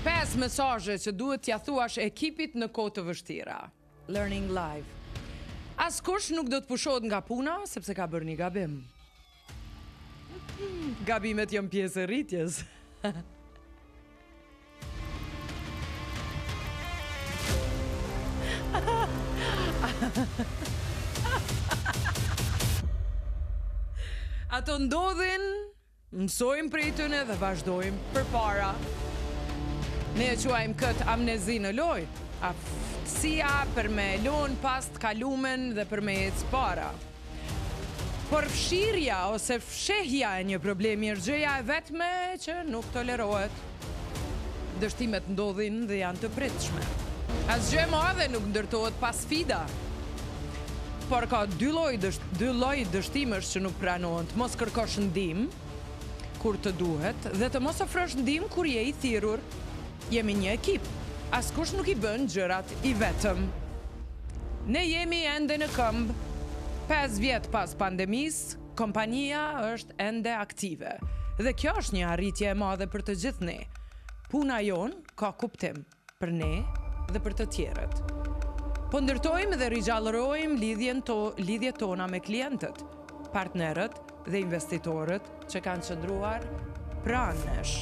5 mesazhe që duhet t'ia thuash ekipit në kohë të vështira. Learning Live. Askush nuk do të pushohet nga puna sepse ka bërë një gabim. Gabimet janë pjesë e rritjes. Ato ndodhin, mësojmë prej tyne dhe vazhdojmë përpara. Ne e quajmë këtë amnezi në lojë, aftësia për me lonë pas të kalumen dhe për me ecë para. Por fshirja ose fshehja e një problemi është gjëja e vetme që nuk tolerohet. Dështimet ndodhin dhe janë të pritshme. Asgjë e madhe nuk ndërtohet pa sfida. Por ka dy lloj dy lloj dështimesh që nuk pranohen, të mos kërkosh ndihmë kur të duhet dhe të mos ofrosh ndihmë kur je i thirrur. Jemi një ekip. Askush nuk i bën gjërat i vetëm. Ne jemi ende në këmbë. 5 vjet pas pandemisë, kompania është ende aktive. Dhe kjo është një arritje e madhe për të gjithë ne. Puna jonë ka kuptim për ne dhe për të tjerët. Po ndërtojmë dhe rigjallërojmë lidhjen to, lidhjet tona me klientët, partnerët dhe investitorët që kanë qëndruar pranë nesh.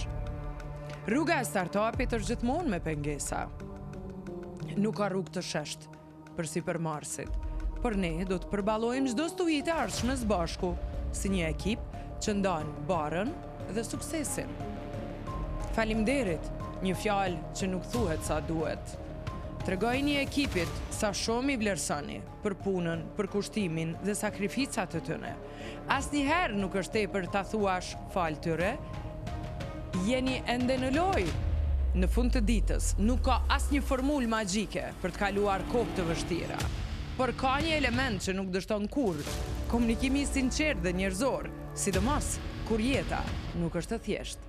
Rruga e startupit është gjithmonë me pengesa. Nuk ka rrugë të sheshtë për sipërmarrësit, por ne do të përballojmë çdo stuhi të ardhshme së bashku, si një ekip që ndan barrën dhe suksesin. Faleminderit, një fjalë që nuk thuhet sa duhet. Tregojini ekipit sa shumë i vlerësoni për punën, përkushtimin dhe sakrificat e tyre. Asnjëherë nuk është tepër ta thuash falë tyre, jeni ende në lojë. Në fund të ditës, nuk ka asnjë formulë magjike për të kaluar kohë të vështira. Por ka një element që nuk dështon kurrë, komunikimi i sinqertë dhe njerëzor, sidomos kur jeta nuk është e thjeshtë.